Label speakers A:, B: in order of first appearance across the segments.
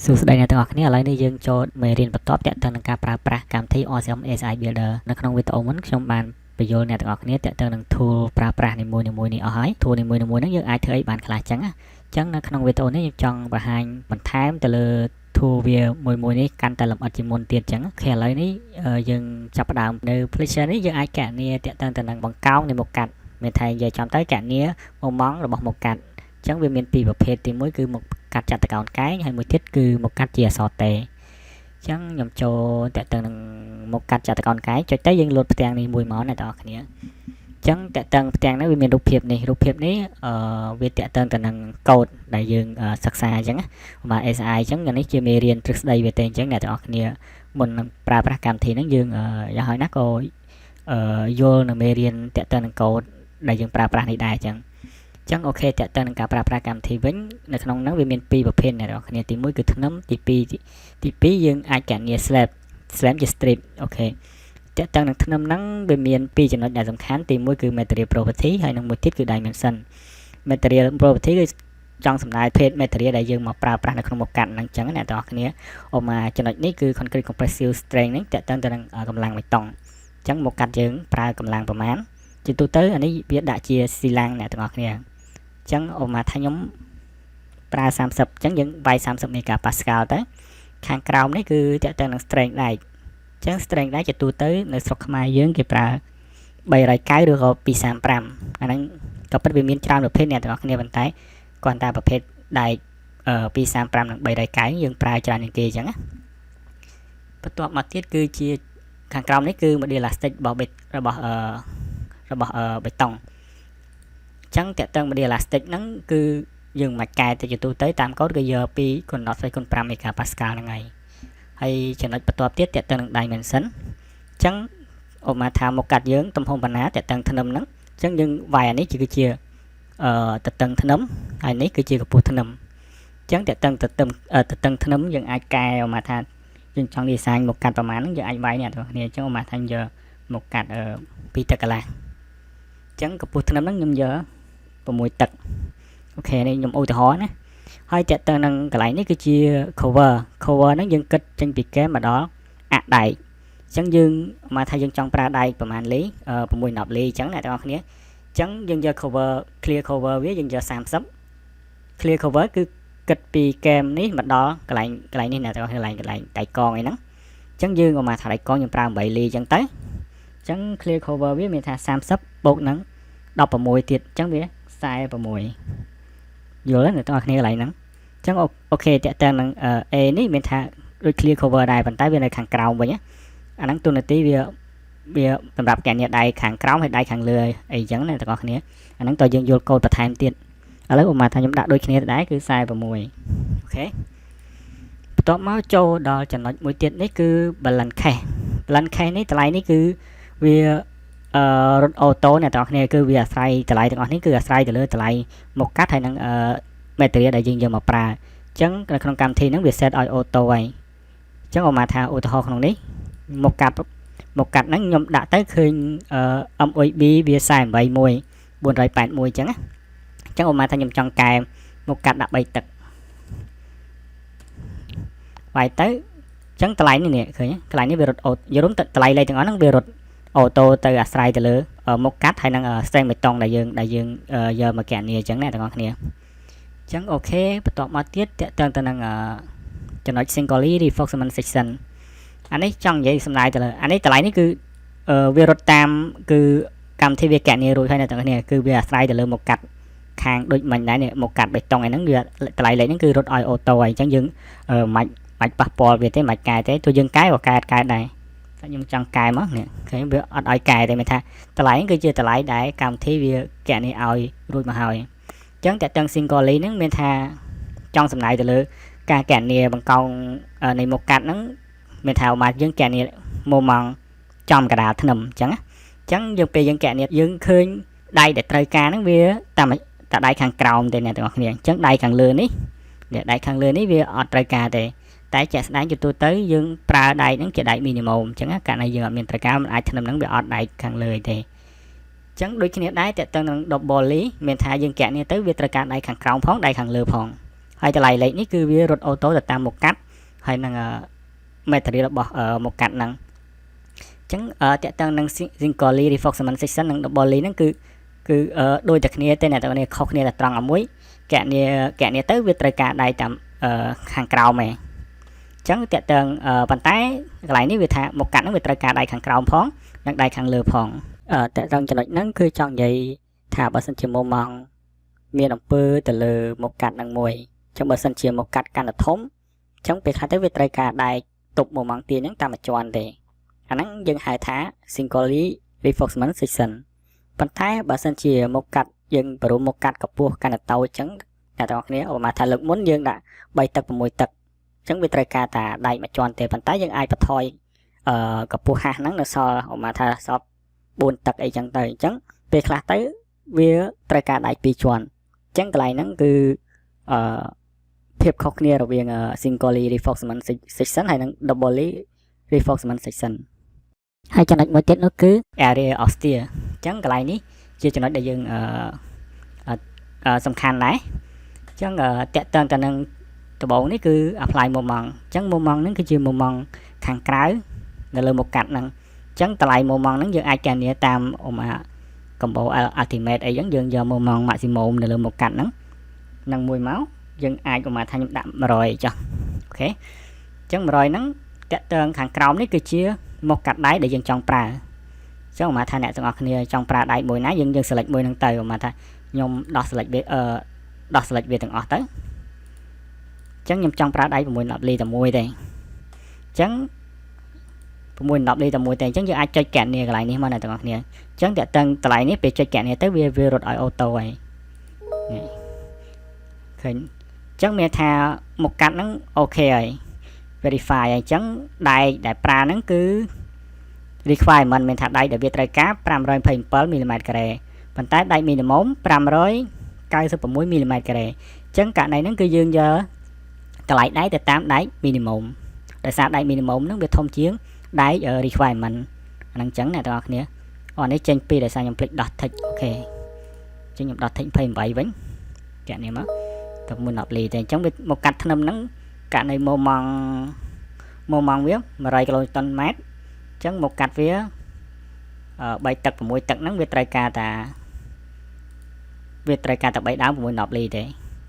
A: សួស្តីអ្នកទាំងអស់គ្នាឥឡូវនេះយើងចូលមេរៀនបន្ទាប់ទាក់ទងនឹងការប្រើប្រាស់កម្មវិធី RCM ASI Builder នៅក្នុងវីដេអូមុនខ្ញុំបានពន្យល់អ្នកទាំងអស់គ្នាទាក់ទងនឹង tool ប្រើប្រាស់នីមួយៗនេះអស់ហើយ tool នីមួយៗហ្នឹងយើងអាចធ្វើអីបានខ្លះចឹងណាចឹងនៅក្នុងវីដេអូនេះខ្ញុំចង់បង្ហាញបន្ថែមទៅលើ tool វាមួយមួយនេះកាន់តែលម្អិតជាងមុនទៀតចឹង OK ឥឡូវនេះយើងចាប់ផ្ដើមនៅ Pleasure នេះយើងអាចគណនាទាក់ទងទៅនឹងបង្កោងនៃមុខកាត់មានថានិយាយចំទៅគណនាម៉ូម៉ង់របស់មុខកាត់អញ្ចឹងវាមានពីរប្រភេទទីមួយគឺមុខកាត់ចតុកោណកែងហើយមួយទៀតគឺមុខកាត់ជាអក្សរ T អញ្ចឹងខ្ញុំចូលទាក់ទងនឹងមុខកាត់ចតុកោណកែងចុចទៅយើងលោតផ្ទាំងនេះមួយមកអ្នកទាំងអស់គ្នាអញ្ចឹងទាក់ទងផ្ទាំងនេះវាមានរូបភាពនេះរូបភាពនេះអឺវាទាក់ទងទៅនឹងកូដដែលយើងសិក្សាអញ្ចឹងបាទ ASI អញ្ចឹងនេះជាមេរៀនទ្រឹស្ដីវាទេអញ្ចឹងអ្នកទាំងអស់គ្នាមុននឹងប្រើប្រាស់កម្មវិធីហ្នឹងយើងយ៉ាងហោចណាស់ក៏យល់នៅមេរៀនទាក់ទងនឹងកូដដែលយើងប្រើប្រាស់នេះដែរអញ្ចឹងចឹង OK ទាក់ទងនឹងការប្រើប្រាស់កម្មវិធីវិញនៅក្នុងហ្នឹងវាមានពីរប្រភេទអ្នកនរគ្នាទី1គឺធ្នឹមទី2ទី2យើងអាចគណនា slab slab ជា strip OK ទាក់ទងនឹងធ្នឹមហ្នឹងវាមានពីរចំណុចដែលសំខាន់ទី1គឺ material property ហើយនិងមួយទៀតគឺ dimension material property គឺចង់សំដៅភេទ material ដែលយើងមកប្រើប្រាស់នៅក្នុងមុខកាត់ហ្នឹងអញ្ចឹងអ្នកទាំងអស់គ្នាអូមកចំណុចនេះគឺ concrete compressive strength ហ្នឹងទាក់ទងទៅនឹងកម្លាំងបេតុងអញ្ចឹងមុខកាត់យើងប្រើកម្លាំងប្រមាណជាទូទៅអានេះវាដាក់ជាស៊ីឡាំងអ្នកទាំងអស់គ្នាអញ្ចឹងអូមកថាខ្ញុំប្រើ30អញ្ចឹងយើងវាយ30 មេហ្គាប៉ាស្កាល់ទៅខាងក្រោមនេះគឺទាក់ទងនឹង strength ដែកអញ្ចឹង strength ដែកជាទូទៅនៅស្រុកខ្មែរយើងគេប្រើ390ឬក៏235អាហ្នឹងក៏ពិតវាមានច្រើនប្រភេទអ្នកទាំងអស់គ្នាប៉ុន្តែគ្រាន់តែប្រភេទដែក235និង390យើងប្រើច្រើនជាងគេអញ្ចឹងណាបន្ទាប់មកទៀតគឺជាខាងក្រោមនេះគឺ model elastic របស់របស់អឺរបស់បេតុងអញ្ចឹងទាក់ទង model elastic ហ្នឹងគឺ យើងមិនកែទៅជាទូទៅតាមកូដគឺយក2គុណ10គុណ5 megapascal ហ្នឹងហើយហើយចំណុចបន្ទាប់ទៀតទាក់ទងនឹង dimension អញ្ចឹងឧបមាថាមកកាត់យើងទំហំបណ្ណាទាក់ទងធ្នឹមហ្នឹងអញ្ចឹងយើងវាយអានេះគឺជាអឺទទឹងធ្នឹមហើយនេះគឺជាកម្ពស់ធ្នឹមអញ្ចឹងទាក់ទងទទឹងទទឹងធ្នឹមយើងអាចកែឧបមាថាយើងចង់ design មកកាត់ប្រមាណហ្នឹងយើងអាចវាយអ្នកទាំងគ្នាអញ្ចឹងឧបមាថាយកមកកាត់2ទឹកកន្លះអញ្ចឹងកម្ពស់ធ្នឹមហ្នឹងខ្ញុំយក6ទឹក OK នេះខ្ញុំឧទាហរណ៍ណាហើយតើទៅនឹងកន្លែងនេះគឺជា cover cover ហ្នឹងយើងគិតចេញពីគែមមកដល់អាក់ដែកអញ្ចឹងយើងមកថាយើងចង់ប្រើដែកប្រហែលលី6 10លីអញ្ចឹងអ្នកទាំងអស់គ្នាអញ្ចឹងយើងយក cover clear cover វាយើងយក30 clear cover គឺគិតពីគែមនេះមកដល់កន្លែងកន្លែងនេះអ្នកទាំងអស់គ្នាកន្លែងកន្លែងដែកកងអីហ្នឹងអញ្ចឹងយើងមកថាដែកកងយើងប្រើ8លីអញ្ចឹងទៅអញ្ចឹង clear cover វាមានថា30បូកនឹង16ទៀតអញ្ចឹងវា46យល់ទេអ្នកទាំងអស់គ្នាកន្លែងហ្នឹងអញ្ចឹង OK ទាក់ទងនឹង A នេះមានថាដូច clear cover ដែរប៉ុន្តែវានៅខាងក្រោមវិញណាអាហ្នឹងទូនាទីវាវាសម្រាប់កណនីដៃខាងក្រោមហើយដៃខាងលើអីចឹងណាទាំងអស់គ្នាអាហ្នឹងតើយើងយល់កូដបន្ថែមទៀតឥឡូវឧបមាថាខ្ញុំដាក់ដូចគ្នាដែរគឺ46 OK បន្ទាប់មកចូលដល់ចំណុចមួយទៀតនេះគឺ balance case balance case នេះតម្លៃនេះគឺវាអឺរត់ auto អ្នកទាំងអស់គ្នាគឺវាអាស្រ័យតម្លៃទាំងអស់នេះគឺអាស្រ័យទៅលើតម្លៃមុខកាត់ហើយនឹងអឺ material ដែលយើងយកមកប្រើអញ្ចឹងនៅក្នុងកម្មវិធីហ្នឹងវា set ឲ្យ auto ហើយអញ្ចឹងឧបមាថាឧទាហរណ៍ក្នុងនេះមុខកាត់មុខកាត់ហ្នឹងខ្ញុំដាក់ទៅឃើញ MOB វា48 1 481អញ្ចឹងណាអញ្ចឹងឧបមាថាខ្ញុំចង់កែមុខកាត់ដាក់3ទឹកវាយទៅអញ្ចឹងតម្លៃនេះនេះឃើញកន្លែងនេះវារត់អូយល់តម្លៃលេខទាំងអស់ហ្នឹងវារត់ auto ទៅអាស្រ័យទៅលើមុខកាត់ហើយនឹង strength បេតុងដែលយើងយកមកគណនាអញ្ចឹងណាទាំងអស់គ្នា ចឹង OK បន្ទាប់មកទៀតទាក់ទងទៅនឹងចំណុច singly reinforcement section អានេះចង់និយាយសំដៅទៅលើអានេះតម្លៃនេះគឺវារត់តាមគឺកម្មវិធីវាគណនារួចហើយអ្នកទាំងគ្នាគឺវាអាស្រ័យទៅលើមុខកាត់ខាងដូចមិញដែរនេះមុខកាត់បេតុងអីហ្នឹងវាតម្លៃលេខហ្នឹងគឺរត់ឲ្យ auto ហើយអញ្ចឹងយើងមិនបាច់ប៉ះពាល់វាទេមិនបាច់កែទេទោះយើងកែក៏កែកែដែរតែខ្ញុំចង់កែមកនេះឃើញវាអត់ឲ្យកែទេមានថាតម្លៃគឺជាតម្លៃដែលកម្មវិធីវាគណនាឲ្យរួចមកហើយអញ្ចឹងតើតឹង single ហ្នឹងមានថាចង់សំដៅទៅលើការគណនាបង្កងនៃមុខកាត់ហ្នឹងមានថាមកយើងគណនាម៉ូម៉ង់ចំកដាលធ្នឹមអញ្ចឹងអញ្ចឹងយើងពេលយើងគណនាយើងឃើញដៃដែលត្រូវការហ្នឹងវាតាមតែដៃខាងក្រោមទេអ្នកទាំងអស់គ្នាអញ្ចឹងដៃខាងលើនេះដៃខាងលើនេះវាអត់ត្រូវការទេតែជាក់ស្ដែងជាទូទៅយើងប្រើដែកហ្នឹងជាដែក minimum អញ្ចឹងករណីយើងអត់មានត្រូវការมันអាចធ្នឹមហ្នឹងវាអត់ដែកខាងលើទេអញ្ចឹងដូចគ្នាដែរតើតើនឹង double មានថាយើងគណនាទៅវាត្រូវការដែកខាងក្រោមផងដែកខាងលើផង ហើយតម្លៃលេខនេះគឺវារត់ auto ទៅតាមមុខកាត់ហើយនឹង material របស់មុខកាត់ហ្នឹងអញ្ចឹងតាក់ទងនឹង single reinforcement section និង double ហ្នឹងគឺគឺដូចតែគ្នាទេអ្នកទាំងនេះខុសគ្នាតែត្រង់ឲ្យមួយកណនីកណនីទៅវាត្រូវការដៃតាមខាងក្រោមឯងអញ្ចឹងតាក់ទងប៉ុន្តែកន្លែងនេះវាថាមុខកាត់ហ្នឹងវាត្រូវការដៃខាងក្រោមផងនិងដៃខាងលើផងតាក់ទងចំណុចហ្នឹងគឺចង់និយាយថាបើសិនជាមុំម៉ង់មានអំពើទៅលើមុខកាត់នឹងមួយអញ្ចឹងបើសិនជាមុខកាត់កាន់តែធំអញ្ចឹងពេលខ្លះទៅវាត្រូវការដែកទប់មួយម៉ង់ទាញហ្នឹងតាមមួយជាន់ទេអាហ្នឹងយើងហៅថា single reinforcement section។ ប៉ុន្តែបើសិនជាមុខកាត់យើងបរុំមុខកាត់កម្ពស់កាន់តែតូចអញ្ចឹងអ្នកទាំងអស់គ្នាឧបមាថាលើកមុនយើងដាក់3ទឹក6ទឹកអញ្ចឹងវាត្រូវការតែដែកមួយជាន់ទេប៉ុន្តែយើងអាចបន្ថយអឺកម្ពស់ហាស់ហ្នឹងនៅសល់ឧបមាថាសល់4ទឹកអីចឹងទៅអញ្ចឹងពេលខ្លះទៅវាត្រូវការដែក2ជាន់អញ្ចឹងកន្លែងហ្នឹងគឺអឺភាពខុសគ្នារវាង single reinforcement section ហើយនិង double reinforcement section។ ហើយចំណុចមួយទៀតនោះគឺ area of steel។ អញ្ចឹងកន្លែងនេះជាចំណុចដែលយើងអឺសំខាន់ដែរអញ្ចឹងតាក់ទងទៅនឹងដំបូងនេះគឺ apply ម៉ូម៉ង់អញ្ចឹងម៉ូម៉ង់ហ្នឹងគឺជាម៉ូម៉ង់ខាងក្រៅនៅលើមុខកាត់ហ្នឹងអញ្ចឹងតម្លៃម៉ូម៉ង់ហ្នឹងយើងអាចកណនាតាមអម combo ultimate អីចឹងយើងយកម៉ូម៉ង់ maximum នៅលើមុខកាត់ហ្នឹងនឹងមួយមកយើងអាចឧមាថាខ្ញុំដាក់100ចុះ OK អញ្ចឹង100ហ្នឹងតាក់ទងខាងក្រោមនេះគឺជាមុខកាត់ដែកដែលយើងចង់ប្រើអញ្ចឹងឧមាថាអ្នកទាំងអស់គ្នាចង់ប្រើដែកមួយណាយើងយើង select មួយហ្នឹងទៅឧមាថាខ្ញុំដោះ select វាអឺដោះ select វាទាំងអស់ទៅអញ្ចឹងខ្ញុំចង់ប្រើដែក6 10លីតែមួយទេអញ្ចឹង6 10លីតែមួយទេអញ្ចឹងយើងអាចចុចកណនីកន្លែងនេះមកអ្នកទាំងអស់គ្នាអញ្ចឹងតាក់ទងតម្លៃនេះពេលចុចកណនីទៅវាវារត់ឲ្យ auto ហើយនេះឃើញអញ្ចឹងមានថាមុខកាត់ហ្នឹង OK ហើយ verify ហើយអញ្ចឹងដែកដែលប្រើហ្នឹងគឺ requirement មានថាដែកដែលវាត្រូវការ527មីលីម៉ែត្រការ៉េប៉ុន្តែដែក minimum 596មីលីម៉ែត្រការ៉េអញ្ចឹងករណីហ្នឹងគឺយើងយកតម្លៃដែកទៅតាមដែក minimum ដោយសារដែក minimum ហ្នឹងវាធំជាងដែក requirement អាហ្នឹងអញ្ចឹងអ្នកទាំងអស់គ្នាអូនេះចេញពីដោយសារខ្ញុំភ្លេចដោះ tick OK អញ្ចឹងខ្ញុំដោះ tick 28វិញចាក់នេះមកតែមួយ10លីតែអញ្ចឹងវាមកកាត់ធ្នឹមហ្នឹងករណីម៉ូម៉ង់ម៉ូម៉ង់វា100គីឡូតុនម៉ែត្រអញ្ចឹងមកកាត់វា3ទឹក6ទឹកហ្នឹងវាត្រូវការតែ3ដើម6 10លីទេ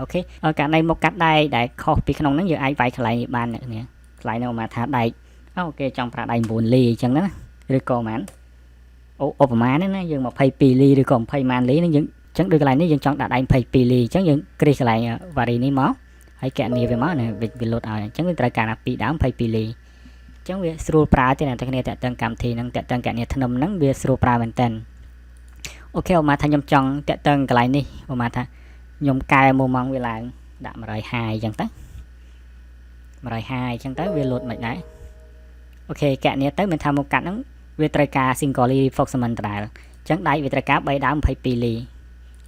A: OK ករណីមកកាត់ដែកដែលខុសពីក្នុងហ្នឹងយើងអាចវាយកន្លែងនេះបានអ្នកនេះកន្លែងហ្នឹងមកថាដែកអូគេចង់ប្រើដែក9លីអញ្ចឹងណាឬក៏ប៉ុន្មានអូឧបមានេះណាយើង22លីឬក៏20ម៉ានលីហ្នឹងយើងអញ្ចឹងដូចកន្លែងនេះយើងចង់ដាក់ដែក22លីអញ្ចឹងយើងគ្រីសកន្លែង vary នេះមកហើយកណនីវាមកណាវាលុតឲ្យអញ្ចឹងវាត្រូវការណា2ដើម22លីអញ្ចឹងវាស្រួលប្រើទេអ្នកទាំងគ្នាតាក់ទងកម្មវិធីហ្នឹងតាក់ទងកណនីធ្នឹមហ្នឹងវាស្រួលប្រើមែនតើ OK ឧមាថាខ្ញុំចង់តាក់ទងកន្លែងនេះឧមាថាខ្ញុំកែមួយម៉ង់វាឡើងដាក់150អញ្ចឹងទៅ150អញ្ចឹងទៅវាលុតមិនដែរ OK កណនីទៅមានថាមកកាត់ហ្នឹងវាត្រូវការ single reinforcement ដដែលអញ្ចឹងដែកវាត្រូវការ3ដើម22លីឥ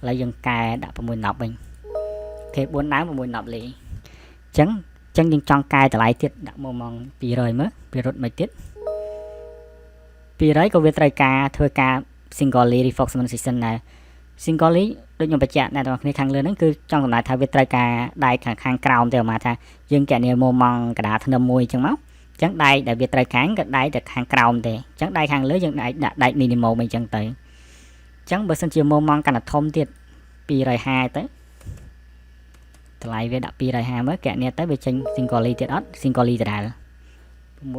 A: ឡូវយើងកែដាក់6 10វិញ OK 4ដើម6 10លីអញ្ចឹងអញ្ចឹងយើងចង់កែតម្លៃទៀតដាក់មកម៉ង200មើលវារត់មិនទៀត200ក៏វាត្រូវការធ្វើការ single reinforcement section ដែរ single ដូចខ្ញុំបញ្ជាក់អ្នកទាំងអស់គ្នាខាងលើហ្នឹងគឺចង់កំណត់ថាវាត្រូវការដែកខាងខាងក្រោមទេអាថាយើងកណនីម៉ម៉ង់កដាធ្នឹមមួយអញ្ចឹងមកអញ្ចឹងដែកដែលវាត្រូវខាងក៏ដែកតែខាងក្រោមទេអញ្ចឹងដែកខាងលើយើងដែកដាក់ដែក minimum អីចឹងទៅអញ្ចឹងបើសិនជាម៉ម៉ង់កាន់តែធំទៀត250ទៅតម្លៃវាដាក់250មើលកណនីទៅវាចេញ single ទៀតអត់ single ដដែល600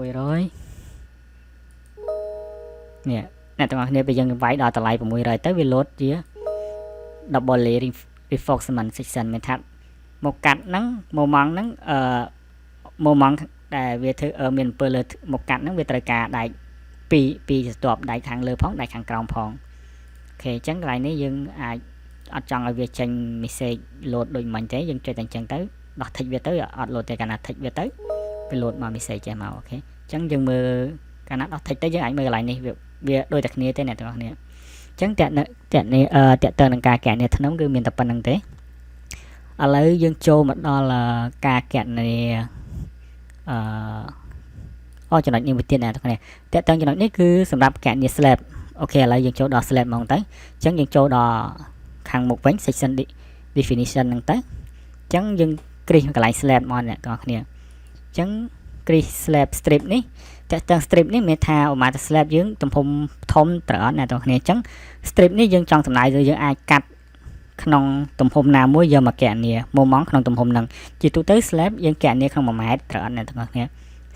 A: នេះអ្នកទាំងអស់គ្នាពេលយើងវាយដល់តម្លៃ600ទៅវាលោតជា double reinforcement section មានថាមកកាត់ហ្នឹងម៉ូម៉ង់ហ្នឹងអឺម៉ូម៉ង់ដែលវាធ្វើមានអំពើលើមកកាត់ហ្នឹងវាត្រូវការដែកពីរពីរស្ទាប់ដែកខាងលើផងដែកខាងក្រោមផង OK អញ្ចឹងកន្លែងនេះយើងអាចអត់ចង់ឲ្យវាចេញ message លោតដូចមិញទេយើងចុចតែអញ្ចឹងទៅដោះ tick វាទៅអត់លោតទេកាលណា tick វាទៅវាលោតមក message ចេះមក OK អញ្ចឹងយើងមើលកាលណាដោះ tick ទៅយើងអាចមើលកន្លែងនេះវាវាដូចតែគ្នាទេអ្នកទាំងអស់គ្នាអញ្ចឹងតតនេះតតទៅនឹងការកណនីធ្នឹមគឺមានតែប៉ុណ្្នឹងទេឥឡូវយើងចូលមកដល់ការកណនីអឺអូចំណុចនេះមួយទៀតអ្នកទាំងគ្នាតតទៅចំណុចនេះគឺសម្រាប់កណនី slab។ OK ឥឡូវយើងចូលដល់ slab ហ្មងទៅអញ្ចឹងយើងចូលដល់ខាងមុខវិញ section definition ហ្នឹងទៅអញ្ចឹងយើង គ្រីសកន្លែង slab មកអ្នកទាំងអស់គ្នាអញ្ចឹងគ្រីស slab strip នេះតើតើ strip នេះមានថាឧមាថា slab យើងទំហំធំត្រូវអត់អ្នកទាំងអស់គ្នាអញ្ចឹង strip នេះយើងចង់ចំណាយយើងអាចកាត់ក្នុងទំហំណាមួយយកមកគណនាមុំម៉ង់ក្នុងទំហំហ្នឹងជាទូទៅ slab យើងគណនាក្នុង1ម៉ែត្រត្រូវអត់អ្នកទាំងអស់គ្នា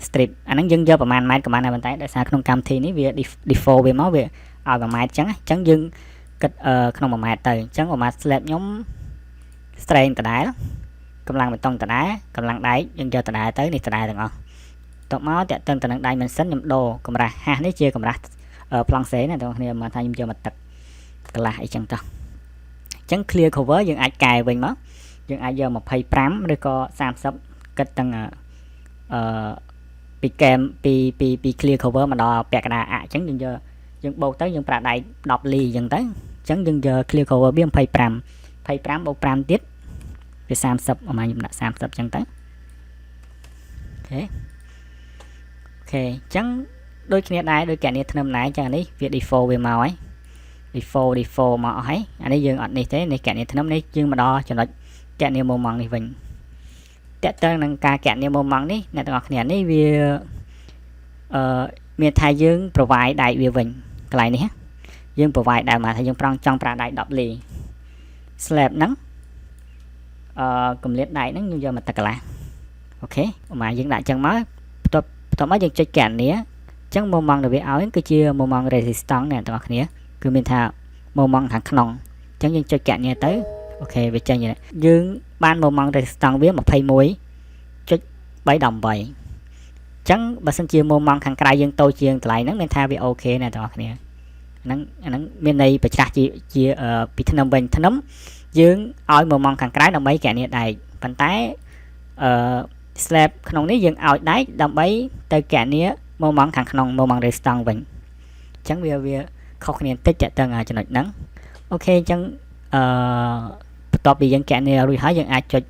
A: strip អាហ្នឹងយើងយកប្រហែលម៉ែត្រក៏បានដែរប៉ុន្តែដោយសារក្នុងកម្មវិធីនេះវា default វាមកវាឲ្យ1ម៉ែត្រអញ្ចឹងអញ្ចឹងយើងគិតក្នុង1ម៉ែត្រទៅអញ្ចឹង1ម៉ែត្រ slab ខ្ញុំ strength ដដែលកម្លាំងបេតុងដដែលកម្លាំងដែកយើងយកដដែលទៅនេះដដែលទាំងអស់តបមកតាក់ទងទៅនឹង dimension ខ្ញុំដូរកម្រាស់ហាស់នេះជាកម្រាស់ប្លង់សេណាបងប្អូនមកថាខ្ញុំយកមកទឹកកន្លះអីចឹងតោះអញ្ចឹង clear cover យើងអាចកែវិញមកយើងអាចយក25ឬក៏30គិតទាំងអឺពីកែមពីពីពី clear cover មកដល់ពាក់កណ្ដាលអអញ្ចឹងយើងយកយើងបូកទៅយើងប្រើដៃ10លីអញ្ចឹងទៅអញ្ចឹងយើងយក clear cover វា25 25បូក5ទៀតវា30អមខ្ញុំដាក់30អញ្ចឹងទៅOK OK អញ្ចឹងដូចគ្នាដែរដូចកណនីធ្នឹមដែរអញ្ចឹងនេះវា default វាមកហើយ default default មកអស់ហើយអានេះយើងអត់នេះទេនេះកណនីធ្នឹមនេះយើងមកដល់ចំណុចកណនីម៉ូម៉ង់នេះវិញតើតើនឹងការកណនីម៉ូម៉ង់នេះអ្នកទាំងអស់គ្នានេះវាអឺមានថាយើង provide ដែកវាវិញកន្លែងនេះយើង provide ដែរមកថាយើងប្រង់ចង់ប្រើដែក10លី slab ហ្នឹងអឺកម្រិតដែកហ្នឹងយើងយកមកទឹកកន្លះOK មកយើងដាក់ចឹងមកបន្ទាប់បន្ទាប់មកយើងចុចកណនីអញ្ចឹងម៉ូម៉ង់ដែលវាឲ្យគឺជាម៉ូម៉ង់ resistance អ្នកទាំងអស់គ្នាគឺមានថាម៉ូម៉ង់ខាងក្នុងអញ្ចឹងយើងចុចកណនីទៅOK វាចេញយើងបានម៉ូម៉ង់ resistance វា21.318ចឹងបើសិនជាម៉ូម៉ង់ខាងក្រៅយើងតូចជាងតម្លៃហ្នឹងមានថាវាOK អ្នកទាំងអស់គ្នាហ្នឹងអាហ្នឹងមានន័យប្រច្រាស់ជាជាពីធ្នឹមវិញធ្នឹមយើងឲ្យម៉ូម៉ង់ខាងក្រៅដើម្បីកណនីដែកប៉ុន្តែអឺ slab ក្នុងនេះយើងឲ្យដែកដើម្បីទៅកណនីម៉ូម៉ង់ខាងក្នុងម៉ូម៉ង់ resistance វិញអញ្ចឹងវាវាខុសគ្នាបន្តិចតើតើចំណុចហ្នឹង OK អញ្ចឹងអឺបន្ទាប់ពីយើងកណនីរួចហើយយើងអាចចុច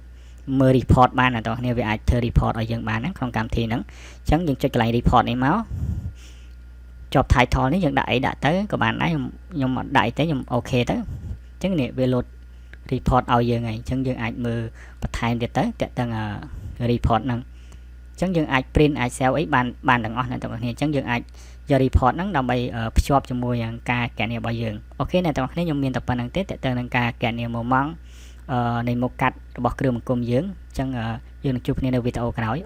A: មើល report បានអ្នកទាំងគ្នាវាអាចធ្វើ report ឲ្យយើងបានណាក្នុងកម្មវិធីហ្នឹងអញ្ចឹងយើងចុចកន្លែង report នេះមកជាប់ title នេះយើងដាក់អីដាក់ទៅក៏បានដែរខ្ញុំខ្ញុំអត់ដាក់អីទេខ្ញុំOK ទៅអញ្ចឹងនេះវា load report ឲ្យយើងហើយអញ្ចឹងយើងអាចមើលបន្ថែមទៀតទៅតាក់ទង report ហ្នឹងអញ្ចឹងយើងអាច print អាច save អីបានបានទាំងអស់អ្នកទាំងអស់គ្នាអញ្ចឹងយើងអាចយក report ហ្នឹងដើម្បីភ្ជាប់ជាមួយនឹងការកណនីរបស់យើង OK អ្នកទាំងអស់គ្នាខ្ញុំមានតែប៉ុណ្្នឹងទេតើតើនឹងការកណនីម៉ូម៉ង់នៃមុខកាត់របស់គ្រឿងបង្គុំយើងអញ្ចឹងយើងនឹងជួបគ្នានៅវីដេអូក្រោយ។